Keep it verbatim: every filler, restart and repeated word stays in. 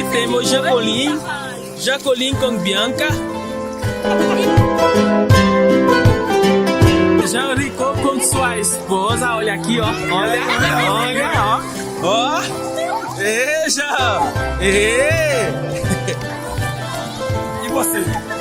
Temos Jacolim, Jacolim com Bianca. Jean Rico com sua esposa, olha aqui, ó. Olha, olha, olha, ó. Ó. Ei, Jean. Ei. E você?